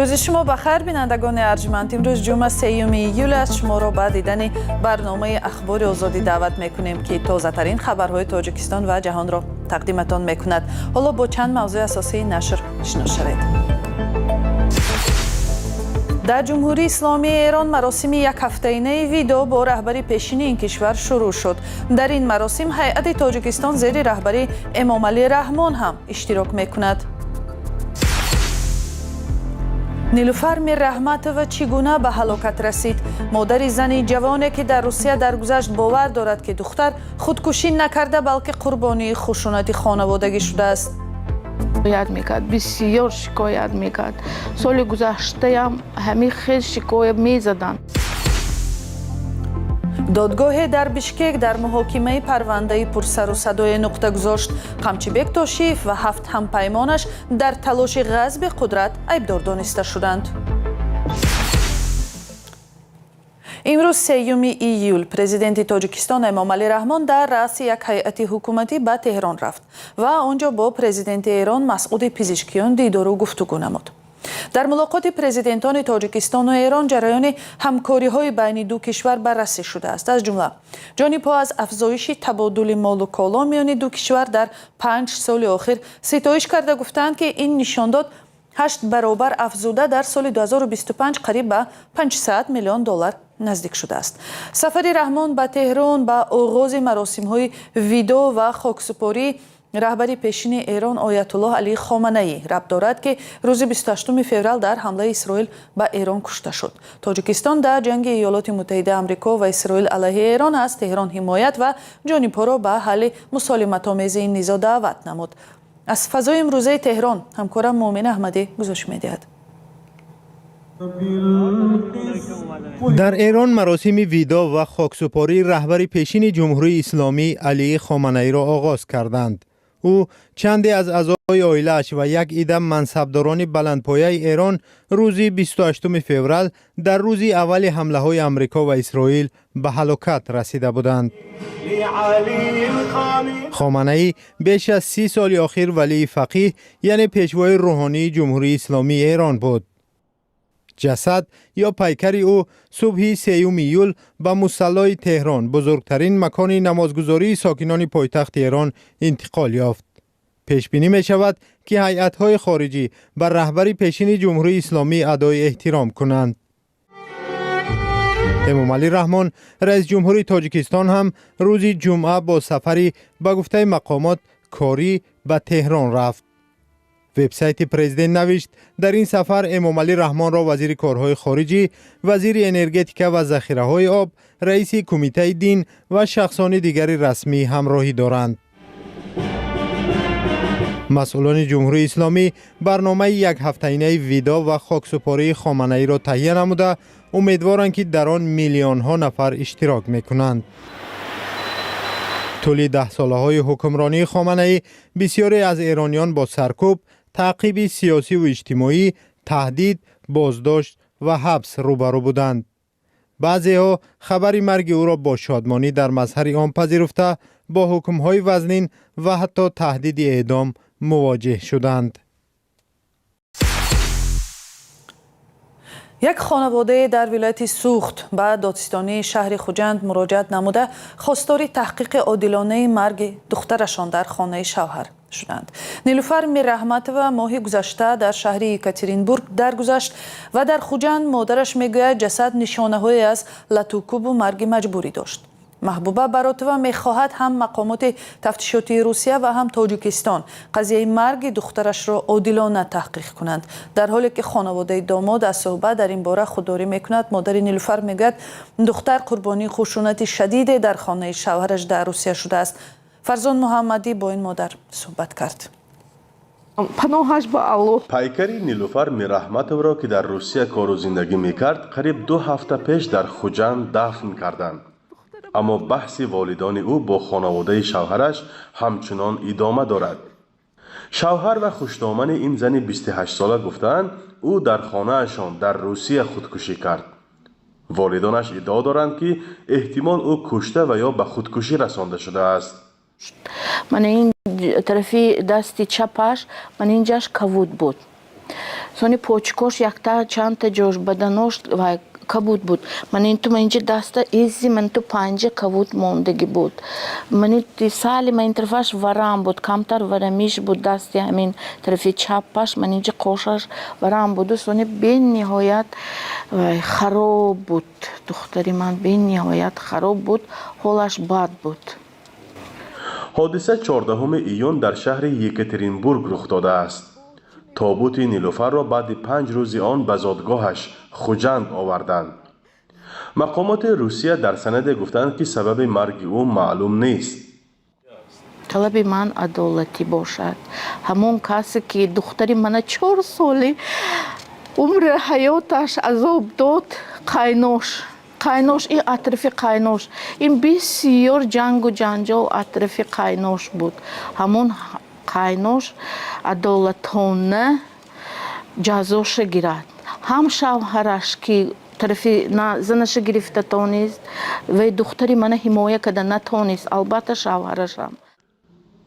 Рӯзи шумо ба хайр, бинандагони арҷманд. Имрӯз ҷумъа, 3 июл аст. Шуморо ба дидани барномаи «Ахбори Озодӣ» даъват мекунем, ки тозатарин хабарҳои Тоҷикистон ва ҷаҳонро тақдиматон мекунад. Ҳоло бо чанд мавзӯи асосии нашр шинос шавед. Дар Ҷумҳурии Исломии Эрон маросими якҳафтаинаи видо бо раҳбари пешини ин кишвар шурӯъ шуд. Дар ин маросим ҳайати Тоҷикистон зери раҳбарии Эмомалӣ Раҳмон ҳам иштирок мекунад. Нилуфар Мирраҳматова чӣ гуна ба ҳалокат расид? Модари зани ҷавоне, ки дар Русия даргузашт, бовар дорад, ки духтар худкушӣ накарда, балки қурбонии хушунати хонаводагӣ шудааст. Шикоят мекард, бисёр шикоят мекард. Соли гузаштаям ҳамин хел шикоят мезаданд. Додгоҳе дар Бишкек дар муҳокимаи парвандаи пурсару садое нуқта гузошт. Қамчибек Тошиев ва ҳафт ҳампаймонаш дар талоши ғасби қудрат айбдор дониста шуданд. Имрӯз, 3 июл, президенти Тоҷикистон Эмомалӣ Раҳмон дар раъси як ҳайати ҳукуматӣ ба Теҳрон рафт ва он ҷо бо президенти Эрон Масъуди Пизишкиён дидору гуфтугӯ намуд. Дар мулоқоти президентони Тоҷикистону Эрон ҷараёни ҳамкориҳои байни ду кишвар баррасӣ шудааст. Аз ҷумла ҷонибҳо аз афзоиши табодули молу коло миёни ду кишвар дар 5 соли охир ситоиш карда, гуфтаанд, ки ин нишондод ҳашт баробар афзуда, дар соли 2025 қариб ба 500 миллион доллар наздик шудааст. Сафари Раҳмон ба Теҳрон ба оғози маросимҳои видо ва хоксупории раҳбари пешини Эрон Оятуллоҳ Алӣ Хоманаӣ рабт дорад, ки рӯзи 28 феврал дар ҳамлаи Исроил ба Эрон кушта шуд. Тоҷикистон дар ҷанги Иёлоти Муттаҳидаи Амрико ва Исроил алайҳи Эрон аз Теҳрон ҳимоят ва ҷонибҳоро ба ҳалли мусолиматомези ин низоъ даъват намуд. Аз фазои имрӯзаи Теҳрон ҳамкорам Муъмин Аҳмадӣ гузориш медиҳад. Дар Эрон маросими видо ва хоксупории раҳбари пешини Ҷумҳурии Исломӣ Алӣ Хоманаиро оғоз карданд. Ӯ, чанде аз аъзои оилааш ва як ида мансабдорони баландпояи Эрон рӯзи 28 феврал дар рӯзи аввали ҳамлаҳои Амрико ва Исроил ба ҳалокат расида буданд. Хоманаӣ беш аз 30 соли охир валии фақиҳ, яъне пешвои рӯҳонии Ҷумҳурии Исломии Эрон буд. Ҷасад ё пайкари ӯ субҳи 3 июл ба мусаллои Теҳрон, бузургтарин макони намозгузории сокинони пойтахти Эрон, интиқол ёфт. Пешбинӣ мешавад, ки ҳайатҳои хориҷӣ ба раҳбари пешини Ҷумҳурии Исломӣ адои эҳтиром кунанд. Эмомалӣ Раҳмон, раисҷумҳури Тоҷикистон, ҳам рӯзи ҷумъа бо сафари, ба гуфтаи мақомот, корӣ ба Теҳрон рафт. Вебсайти президент навишт, дар ин сафар Эмомалӣ Раҳмонро вазири корҳои хориҷӣ, вазири энергетика ва захираҳои об, раиси кумитаи дин ва шахсони дигари расмӣ ҳамроҳӣ доранд. Масъулони Ҷумҳурии Исломӣ барномаи якҳафтаинаи видо ва хоксупории Хоманаиро таҳия намуда, умедворанд, ки дар он миллионҳо нафар иштирок мекунанд. Тӯли даҳсолаҳои ҳукмронии Хоманаӣ бисёре аз эрониён бо саркӯб, таъқиби сиёсиву иҷтимоӣ, таҳдид, боздошт ва ҳабс рӯбарӯ буданд. Баъзеҳо хабари марги ӯро бо шодмонӣ дар мазҳари ом пазируфта, бо ҳукмҳои вазнин ва ҳатто таҳдиди эъдом мувоҷеҳ шуданд. Як хонаводае дар вилояти Суғд ба додситонии шаҳри Хуҷанд муроҷиат намуда, хостори таҳқиқи одилонаи марги духтарашон дар хонаи шавҳар шуданд. Нилуфар Мирраҳматова моҳи гузашта дар шаҳри Екатеринбург даргузашт ва дар Хуҷанд, модараш мегӯяд, ҷасад нишонаҳое аз латукӯбу марги маҷбурӣ дошт. Маҳбуба Баротова мехоҳад ҳам мақомоти тафтишотии Русия ва ҳам Тоҷикистон қазияи марги духтарашро одилона таҳқиқ кунанд. Дар ҳоле ки хонаводаи домод аз суҳбат дар ин бора худдорӣ мекунад, модари Нилуфар мегӯяд, духтар қурбонии хушунати шадиде дар хонаи шавҳараш дар Русия шудааст. Фарзон Муҳаммадӣ бо ин модар суҳбат кард. Паноҳаш ба Аллоҳ. Пайкари Нилуфар Мирраҳматовро, ки дар Русия кору зиндагӣ мекард, қариб 2 ҳафта пеш дар Хуҷанд дафн карданд, аммо баҳси волидони ӯ бо хонаводаи шавҳараш ҳамчунон идома дорад. Шавҳар ва хушдомани ин зани 28-сола гуфтаанд, ӯ дар хонаашон дар Русия худкушӣ кард. Волидонаш иддао доранд, ки эҳтимол ӯ кушта ва ё ба худкушӣ расонда шудааст. Мана ин тарафи дасти чапаш, мана инҷаш кавуд буд. Сони почкош якта чандта ҷош баданош вай кабуд буд. Ман ин ту инҷа даста изи ман ту панҷа кабуд мондагӣ буд. Ман сали ман ин тарафаш варам буд, камтар варамиш буд, дасти ҳамин тарафи чаппаш, ман инҷа қошаш варам буду. Сони бениҳоят хароб буд духтари ман, бениҳоят хароб буд, ҳолаш бад буд. Ҳодиса 14 июн дар шаҳри Екатеринбург рух додааст. Тобути Нилуфарро баъди 5 рӯзи он ба зодгоҳаш Хуҷанд оварданд. Мақомоти Русия дар санаде гуфтанд, ки сабаби марги ӯ маълум нест. Талаби ман адолатӣ бошад. Ҳамон касе ки духтари мана 4 соли умри ҳаёташ азоб дод, қайнош, қайнош, ин атрофи қайнош, ин бисёр ҷангу ҷанҷол атрофи қайнош буд. Ҳамон қайнош адолатона ҷазоша гирад, ҳам шавҳараш, ки тарафи занаша гирифта тонист ва духтари мана ҳимоя карда натонист, албатта шавҳарашам.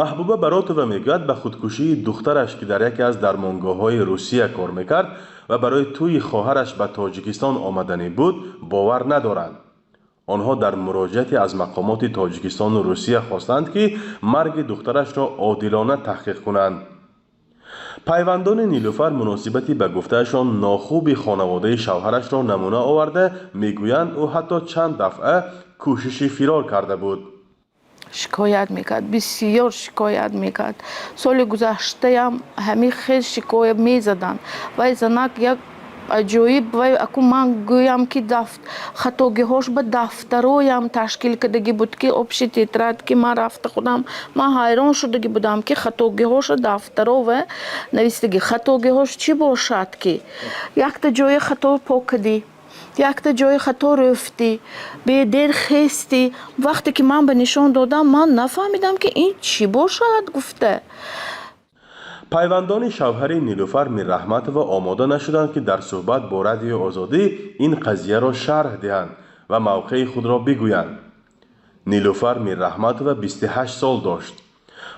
Маҳбуба Баротова мегӯяд, ба худкушии духтараш, ки дар яке аз дармонгоҳҳои Русия кор мекард ва барои тӯйи хоҳараш ба Тоҷикистон омаданӣ буд, бовар надоранд. Онҳо дар муроҷиате аз мақомоти Тоҷикистону Русия хостанд, ки марги духтарашро одилона таҳқиқ кунанд. Пайвандони Нилуфар муносибати ба гуфтаашон нохуби хонаводаи шавҳарашро намуна оварда, мегӯянд, ӯ ҳатто чанд дафъа кӯшиши фирор карда буд. Шикоят мекард, бисёр шикоят мекард. Соли гузаштаям ҳамин хел шикоят мезаданд. Вай занак як аҷоиб, вай аку ман гӯям, ки хатогиҳош ба дафтароям ташкил кардагӣ буд, ки общий тетрадь, ки ман рафта худам ман ҳайрон шудагӣ будам, ки хатогиҳоша дафтарова навистагӣ. Хатогиҳош чӣ бошад, ки якта ҷои хато пок кардӣ, якта ҷои хато рӯфтӣ, бедер хестӣ. Вақте ки ман ба нишон додам, ман нафаҳмидам, ки ин чӣ бошад гуфта. Пайвандони шавҳари Нилуфар Мирраҳматова омода нашуданд, ки дар суҳбат бо Радиои Озодӣ ин қазияро шарҳ диҳанд ва мавқеи худро бигӯянд. Нилуфар Мирраҳматова 28 сол дошт.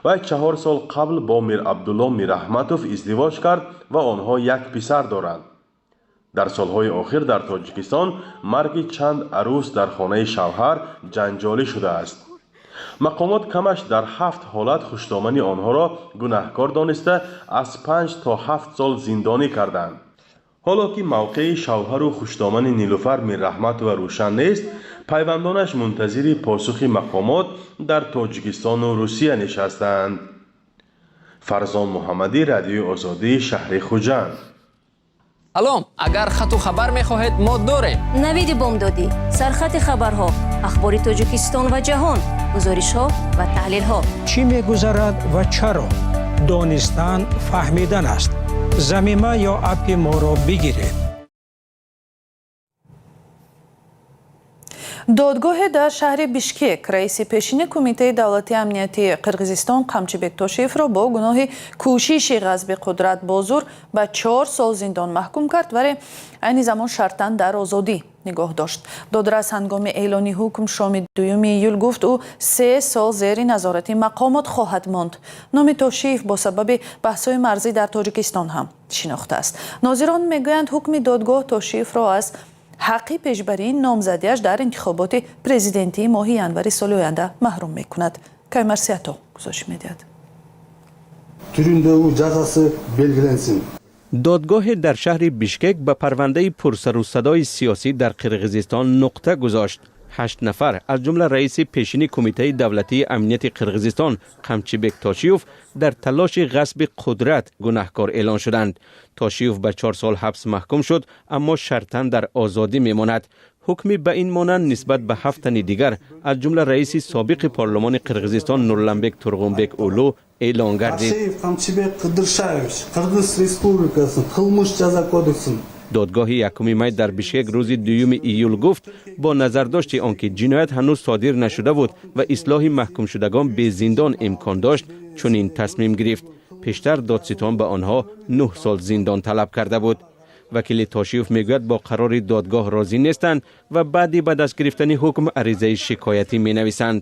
Вай 4 сол қабл бо Мирабдулло Мирраҳматов издивоҷ кард ва онҳо як писар доранд. Дар солҳои охир дар Тоҷикистон марги чанд арӯс дар хонаи шавҳар ҷанҷолӣ шудааст. Мақомот камаш дар ҳафт ҳолат хушдомани онҳоро гунаҳкор дониста, аз 5 то 7 сол зиндонӣ карданд. Ҳоло ки мавқеи шавҳару хушдомани Нилуфар Мирраҳматова рӯшан нест, пайвандонаш мунтазири посухи мақомот дар Тоҷикистону Русия нишастаанд. Фарзон Муҳаммадӣ, Радиои Озодӣ, шаҳри Хуҷанд. Салом, агар хату хабар мехоҳед, мо дорем. Навиди бомдодӣ, сархати хабарҳо, ахбори Тоҷикистон ва ҷаҳон, гузоришҳо ва таҳлилҳо. Чӣ мегузарад ва чаро? Донистан фаҳмидан аст. Замима ё аппи моро бигиред. Додгоҳе дар шаҳри Бишкек раиси пешини Кумитаи давлатии амнияти Қирғизистон Қамчибек Тошиевро бо гуноҳи кӯшиши ғасби қудрат бо зур ба 4 сол зиндон маҳкум кард, вале айни замон шартан дар озодӣ нигоҳ дошт. Додрас ҳангоми эълони ҳукм шоми 2 июл гуфт, ӯ 3 сол зери назорати мақомот хоҳад монд. Номи Тошиев бо сабаби баҳсҳои марзӣ дар Тоҷикистон ҳам шинохтааст. Нозирон мегӯянд, ҳукми додгоҳ Тошиевро аз ҳаққи пешбарии номзадиаш дар интихоботи президентии моҳи январи соли оянда маҳрум мекунад. Каймарсиято гузориш медиҳад. Түрүндөгү жазасы белгиленсин. Додгоҳе дар шаҳри Бишкек ба парвандаи пурсарусадои сиёсӣ дар Қирғизистон нуқта гузошт. Ҳашт нафар, аз ҷумла раиси пешини Кумитаи давлатии амнияти Қирғизистон Қамчибек Тошиев, дар талоши ғасби қудрат гунаҳкор эълон шуданд. Тошиев ба 4 сол ҳабс маҳкум шуд, аммо шартан дар озодӣ мемонад. Ҳукми ба ин монанд нисбат ба ҳафт тани дигар, аз ҷумла раиси собиқи парлумони Қирғизистон Нурланбек Тургунбек Уулу, эълон гардид. Камчыбек Кыдыршаевич Кыргыз Республикасынын Кылмыш жаза кодексинин Додгоҳи 1 май дар Бишкек рӯзи 2 июл гуфт, бо назардошти он ки ҷиноят ҳанӯз содир нашуда буд ва ислоҳи маҳкумшудагон безиндон имкон дошт, чунин тасмим гирифт. Пештар додситон ба онҳо 9 сол зиндон талаб карда буд. Вакили Тошиев мегӯяд, бо қарори додгоҳ розӣ нестанд ва баъди ба даст гирифтани ҳукм аризаи шикоятӣ менависанд.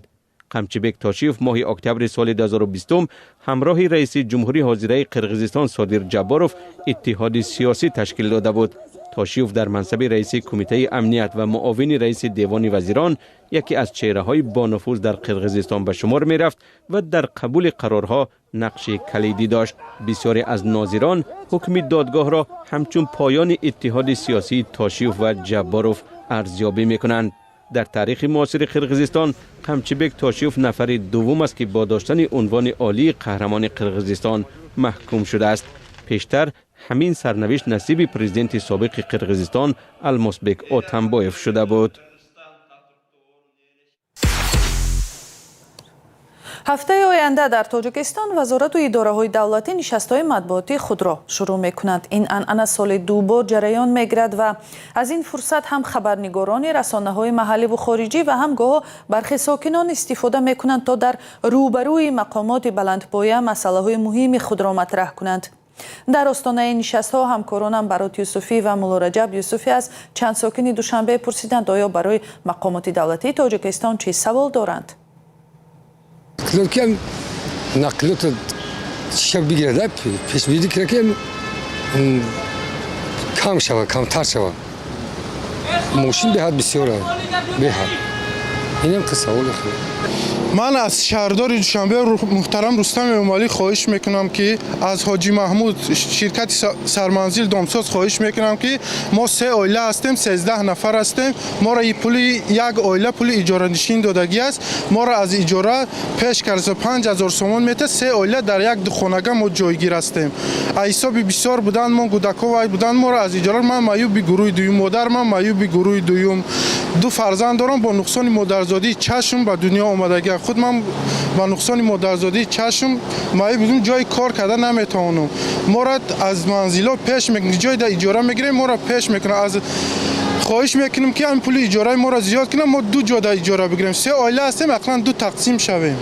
Қамчибек Тошиев моҳи октябри соли 2020 ҳамроҳи раиси ҷумҳури ҳозираи Қирғизистон Содир Ҷабборов иттиҳоди сиёсӣ ташкил дода буд. Тошиев дар мансаби раиси кумитаи амният ва муовини раиси девони вазирон яке аз чеҳраҳои бонуфуз дар Қирғизистон ба шумор мерафт ва дар қабули қарорҳо нақши калидӣ дошт. Бисёре аз нозирон ҳукми додгоҳро ҳамчун поёни иттиҳоди сиёсии Тошиев ва Ҷабборов арзёбӣ мекунанд. Дар таърихи муосири Қирғизистон Қамчибек Тошиев нафари дуввум аст, ки бо доштани унвони олии қаҳрамони Қирғизистон маҳкум шудааст. Пештар ҳамин сарнавишт насиби президенти собиқи Қирғизистон Алмосбек Отамбоев шуда буд. Ҳафтаи оянда дар Тоҷикистон вазорату идораҳои давлатӣ нишастҳои матбуотии худро шурӯъ мекунанд. Ин анъана соли ду бор ҷараён мегирад ва аз ин фурсат ҳам хабарнигорони расонаҳои маҳалливу хориҷӣ ва ҳам гоҳо бархе сокинон истифода мекунанд, то дар рӯбарӯи мақомоти баландпоя масъалаҳои муҳими худро матраҳ кунанд. Дар остонаи нишастҳо ҳамкоронам Барот Юсуфӣ ва Муллораҷаб Юсуфӣ аз чанд сокини Душанбе пурсиданд, оё барои мақомоти давлатии Тоҷикистон чӣ савол доранд. Ки нақлиёт чиша бигирад, пешбинӣ кунад, ки кам шавад, камтар шавад. Мошин беҳад бисёра, беҳад. Инам саволи хуб. Ман аз шаҳрдори Душанбе муҳтарам Рустам Эмомалӣ хоҳиш мекунам, ки аз Ҳоҷӣ Маҳмуд, ширкати Сарманзил Домсоз хоҳиш мекунам, ки мо се оила ҳастем, 13 нафар ҳастем. Моро пули як оила пули иҷоранишин додагӣ аст. Моро аз иҷора пеш карда 5000 сомон мета. Се оила дар як духонага мо ҷойгир ҳастем. Аз ҳисоби бисёр будан мо, кӯдако вай будан, моро аз иҷора. Ман маъюби гурӯҳи дуюм, модар ман маъюби гурӯҳи дуюм, ду фарзанд дорам, бо нуқсони модарзодии чашм ба дунё омадагиам. Худ ман ба нуқсони модарзодии чашм маъюб будум, ҷои кор карда наметавонам. Моро аз манзило пеш мекунад, ҷой дар иҷора мегирем, моро пеш мекунад. Аз хоҳиш мекунем, ки ҳамин пули иҷораи моро зиёд кунам, мо ду ҷо дар иҷора бигирем. Се оила ҳастем, ақлан ду тақсим шавем.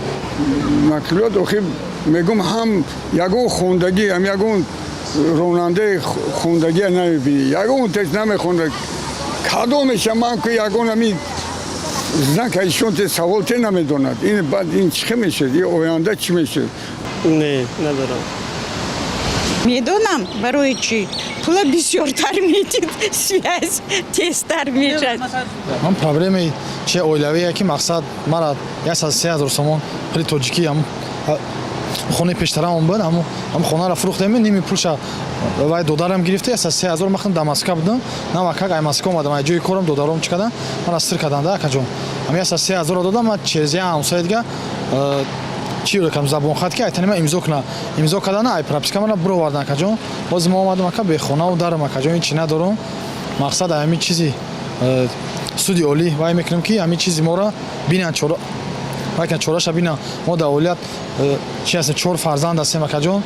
Нақлиёт охи мегум, ҳам ягон хондагӣ, ҳам ягон ронандаи хондагия намебинӣ, ягон тез намехонда. Кадомеша ман ки ягон ами знак ишон те савол те намедонад. Ин баъд ин чӣ мешуд, ин оянда чӣ мешуд? Не, надорам. Медонам, барои чӣ пула бисёртар медид, связь тезтар мешад. Ман проблемаи чи оилавие, ки мақсад мара 103 000 сомон пули тоҷикӣ хонаи пештарамон буд, ҳам хонаро фурӯхтем, ними пулша вай додарам гирифта, 103 000. Ман дар Москва будам, навакак ай Москва омадам, ай ҷои корам додаром чӣ кардам, мара сир карданда, акаҷон. Ҳам 103 000-ро додам. Ман через я ҳамсоя дига чӣ кардам, забонхат ки айтани ман имзо кунам, имзо кардана, ай прописка мара бировардан, акаҷон. Боз мо омадам, ака, бехонаву дарам, акаҷон, ҳечи надорам. Мақсад ҳамин чизи суди олӣ вай мекунем, ки ҳамин чизи моро бинанд, чора вайкан, чораша бинанд. Мо дар олият чи ҳастем, чор фарзанд ҳастем, акаҷон,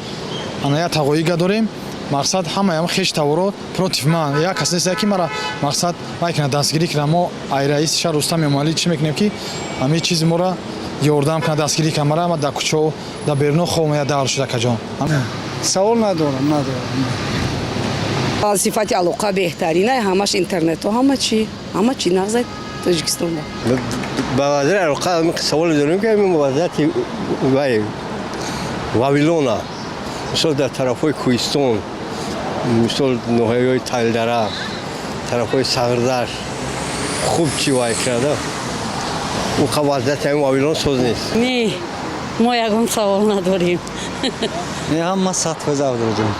ана як тағоига дорем. Мақсад ҳамаям хеш таворо против ман, як кас нест, ки мара мақсад вай кунад, дастгирӣ кунад. Мо ай раиси шаҳр Рустам Эмомалӣ чӣ мекунем, ки ҳамин чизи моро ёрдам кунад, дастгирӣ кунад мара. Дар кӯчао, дар беруно хоб я дар шуда, акаҷон. Савол надорам, надорам. Сифати алоқа беҳтарина, ҳамаш интернетҳо, ҳама чӣ, ҳама чӣ нағза Тоҷикистонда. Ба вазири алоқа саволе дорем, ки вазъияти вай Вавилона, мисол, дар тарафҳои кӯҳистон, мисол, ноҳияҳои Талдара, тарафҳои Сағрдашт хуб чӣ вай карда, уқа вазъияти ҳамин Вавилон соз нест. Не, мо ягон савол надорем. Не, ҳама 100%, Абдулҷон.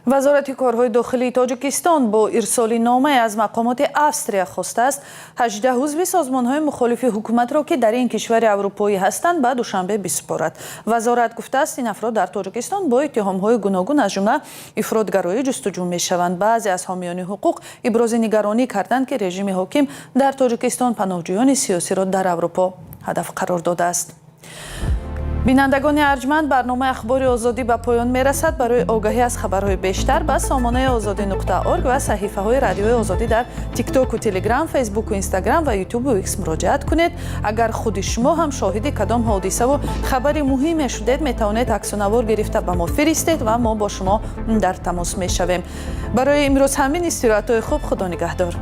Вазорати корҳои дохилии Тоҷикистон бо ирсоли номае аз мақомоти Австрия хостааст 18 узви созмонҳои мухолифи ҳукуматро, ки дар ин кишвари аврупоӣ ҳастанд, ба Душанбе бисупорад. Вазорат гуфтааст, ин афрод дар Тоҷикистон бо иттиҳомҳои гуногун, аз ҷумла ифротгароӣ, ҷустуҷӯ мешаванд. Баъзе аз ҳомиёни ҳуқуқ ибрози нигаронӣ карданд, ки режими ҳоким дар Тоҷикистон паноҳҷӯёни сиёсиро дар Аврупо ҳадаф қарор додааст. Бинандагони арҷманд, барномаи Ахбори Озодӣ ба поён мерасад. Барои огаҳӣ аз хабарҳои бештар ба сомонаи озодӣ.орг ва саҳифаҳои Радиои Озодӣ дар Тиктоку Телеграм, Фейсбуку Инстаграм ва Ютубу Икс муроҷиат кунед. Агар худи шумо ҳам шоҳиди кадом ҳодисаву хабари муҳиме шудед, метавонед аксунавор гирифта ба мо фиристед ва мо бо шумо дар тамос мешавем. Барои имрӯз ҳамин. Истироҳатҳои хуб, худо нигаҳдор.